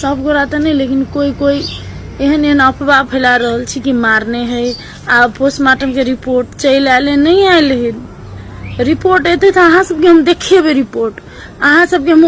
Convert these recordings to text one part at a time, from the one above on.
सब गोरा तऽ नहि, लेकिन कोइ कोइ एहन एहन अफवाह फैला रहल छै कि मारने है। आ पोस्टमार्टमके रिपोर्ट चलि आयल है, नहि आयल है। रिपोर्ट एतै तऽ अहाँ सबके हम देखेबै रिपोर्ट। अहाँ सबके हम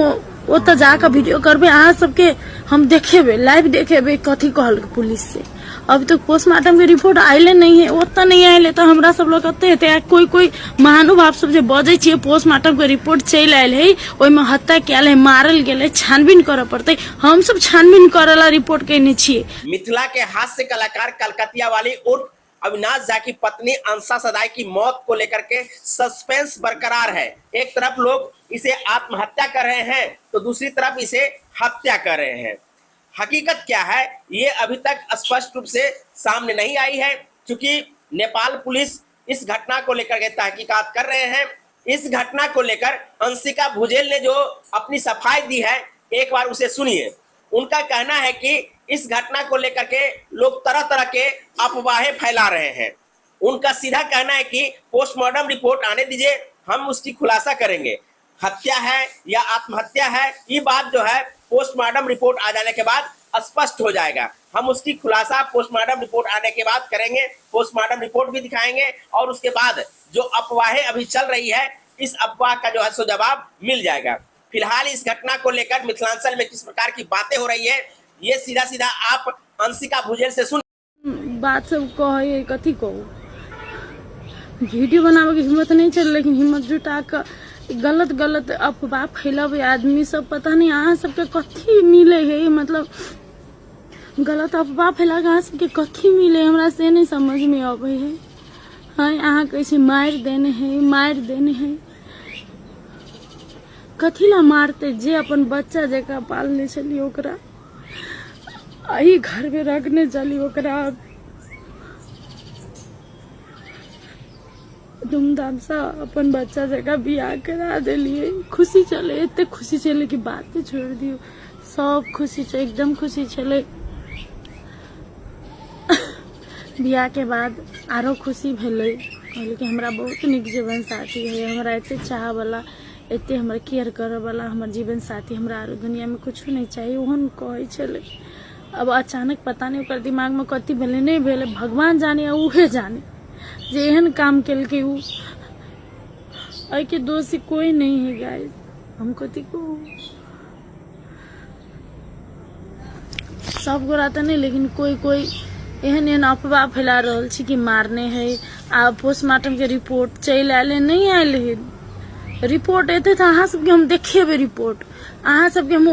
ओतऽ जाकऽ वीडियो करबै, अहाँ सबके हम देखेबै, लाइव देखेबै कथी कहलकै पुलिस से। अभी तक पोस्टमार्टम के रिपोर्ट आयले नहीं है, ओतऽ नहि आयल है तऽ हमरा सब लग कते हेतै? आ कोइ कोइ महानुभाव सब जे बजै छियै, पोस्टमार्टम के रिपोर्ट चलि आयल है, ओहिमे हत्या कयल है, मारल गेलै, छानबीन करऽ पड़तै। हमसब छानबीन करऽ ला रिपोर्ट कयने छियै। मिथिला के हास्य कलाकार कलकतिया वाली उर्फ अविनाश झा की पत्नी अंशा सदाई की मौत को लेकर के सस्पेंस बरकरार है। एक तरफ लोग इसे आत्महत्या कर रहे हैं तो दूसरी तरफ इसे हत्या कर रहे हैं। हकीकत क्या है ये अभी तक स्पष्ट रूप से सामने नहीं आई है, क्योंकि नेपाल पुलिस इस घटना को लेकर के तहकीकात कर रहे हैं। इस घटना को लेकर अंशिका भुजेल ने जो अपनी सफाई दी है, एक बार उसे सुनिए। उनका कहना है कि इस घटना को लेकर के लोग तरह तरह के अफवाहें फैला रहे हैं। उनका सीधा कहना है कि पोस्टमार्टम रिपोर्ट आने दीजिए, हम उसकी खुलासा करेंगे। हत्या है या आत्महत्या है, ये बात जो है पोस्टमार्टम रिपोर्ट आ जाने के बाद स्पष्ट हो जाएगा। हम उसकी खुलासा पोस्टमार्टम रिपोर्ट आने के बाद करेंगे, पोस्टमार्टम रिपोर्ट भी दिखाएंगे और उसके बाद जो अफवाहें अभी चल रही है, इस अफवाह का जो है सो जवाब मिल जाएगा। फिलहाल इस घटना को लेकर मिथिलांचल में किस प्रकार की बातें हो रही है, ये सीधा सीधा आप अंशिका भुजेल से सुन। बात सब कहै है, कथी कहू? वीडियो बनाबैके हिम्मत नहि छल, लेकिन हिम्मत जुटा कऽ गलत गलत अफवाह फैलबै आदमी सब, पता नहि अहाँ सबके कथी मिलै है। मतलब गलत अफवाह फैला कऽ अहाँ सबके कथी मिले, हमरा से नहि समझमे अबै है। हँ, अहाँ कहै छी मारि देने है, मारि देने है। कथी ला मारतै? जे अपन बच्चा जकाँ पालने छलियै ओकरा, एहि घरमे रखने छली ओकरा, धूमधामसँ अपन बच्चा जकाँ बियाह करा देलियै। खुशी छलै, एते खुशी छलै कि बाते छोड़ि दियौ। सब खुशी छै, एकदम खुशी छलै। बियाहके बाद आरो खुशी भेलै। कहलै कि हमरा बहुत नीक जीवन साथी है, हमरा एते चाहवला, एते हमर केयर करऽवला हमर जीवन साथी, हमरा आरो दुनियामे कुछो नहि चाही, ओहन कहै छलै। अब अचानक पता नहि ओकर दिमागमे कथी भेलै, नहि भेलै, भगवान जाने आ उहे जाने जे एहन काम केलकै उ। एहिके दोषी कोई नहीं है गाइस, हम कथी कहू? सब गोरा तऽ नहि, लेकिन कोइ कोइ एहन एहन अफवाह फैला रहल छै कि मारने है। आ पोस्टमार्टमके रिपोर्ट चलि आयल है, नहि आयल है। रिपोर्ट एतै तऽ अहाँ सबके हम देखेबै रिपोर्ट। अहाँ सबके हम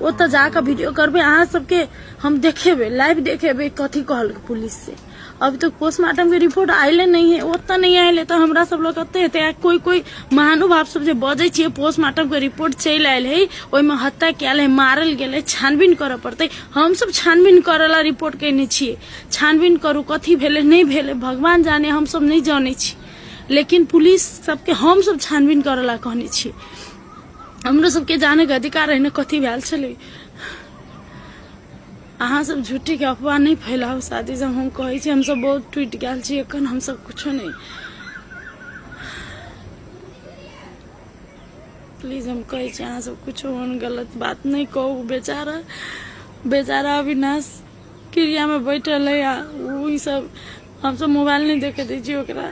ओतऽ जाकऽ वीडियो करबै, अहाँ सबके हम देखेबै, लाइव देखेबै कथी कहलकै पुलिस से। अभी तक पोस्टमार्टम के रिपोर्ट आयले नहीं है, ओतऽ नहि आयल है तऽ हमरा सब लग कते हेतै? आ कोइ कोइ महानुभाव सब जे बजै छियै, पोस्टमार्टम के रिपोर्ट चलि आयल है, ओहिमे हत्या कयल है, मारल गेलै, छानबीन करऽ पड़तै। हमसब छानबीन करऽ ला रिपोर्ट कयने छियै। छानबीन करू, कथी भेलै, नहि भेलै, भगवान जाने, हमसब नहि जानै छी, लेकिन पुलिस सबके हमसब छानबीन करऽ ला कहने छियै। हमरो सबके जानैके अधिकार है ने, कथी भेल छलै? अहाँ सब झूठेके अफवाह नहि फैलाउ। साथी सब, हम कहै छी, हमसब बहुत टूटि गेल छी एखन, हमसब कुछो नहि। प्लीज, हम कहै छी, अहाँ सब कुछो ओहन गलत बात नहि कहू। बेचारा बेचारा अविनाश क्रियामे बैठल है आ ओ ई सब, हमसब मोबाइल नहि देखै दै छी ओकरा,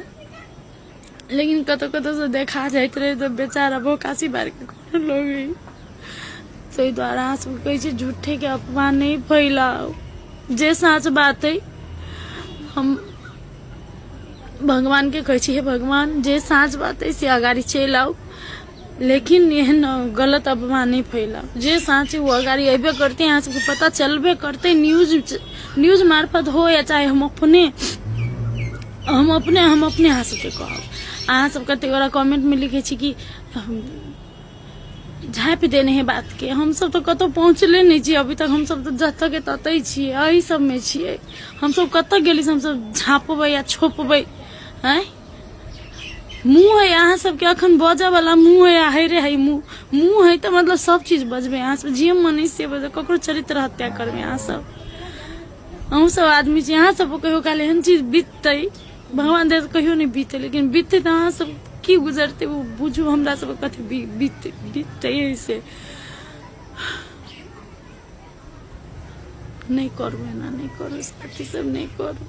लेकिन कतौ कतौसँ देखा जाइत रहै तऽ बेचारा भोकासी बारिके कोनो लोग है। ताहि दुआरे अहाँ सबके कहै छी, झूठेके अफवाह नहि फैलाउ। जे साँच बात है, हम भगवानके कहै छी, हे भगवान, जे साँच बात है से अगाडि चलि आउ, लेकिन एहन गलत अफवाह नहि फैलाउ। जे साँच है ओ अगाडि अयबे करतै, अहाँ सबके पता चलबे करतै, न्यूज न्यूज मार्फत हो या चाहे हम अपने अहाँ सबके कहब। अहाँ सब कतेक गोरा कमेंटमे लिखै छी कि झाँपि देने है बातके। हमसब तऽ कतहु पहुँचले नहि छियै अभी तक। हमसब तऽ जतऽ के ततै छियै, एहि सबमे छियै। हमसब कतऽ गेली से हमसब झाँपबै या छोपबै? आँय, मुँह है अहाँ सबके अखन बजऽ वाला? मुँह है? आ है रे है मुँह। मुँह है तऽ मतलब सब चीज बजबै अहाँ सब, जे मन है से बजबै। ककरो चरित्र हत्या करबै अहाँ सब? अहूँ सब आदमी छी, अहाँ सब कहियो काल एहन चीज बीततै, भगवान दे कहियो नहि बीतै, लेकिन बीततै तऽ अहाँ सब की गुजरतै ओ बुझू। हमरा सबके कथी बीततै एहिसे? नहि करू, एना नहि करू, साथी सब, नहि करू।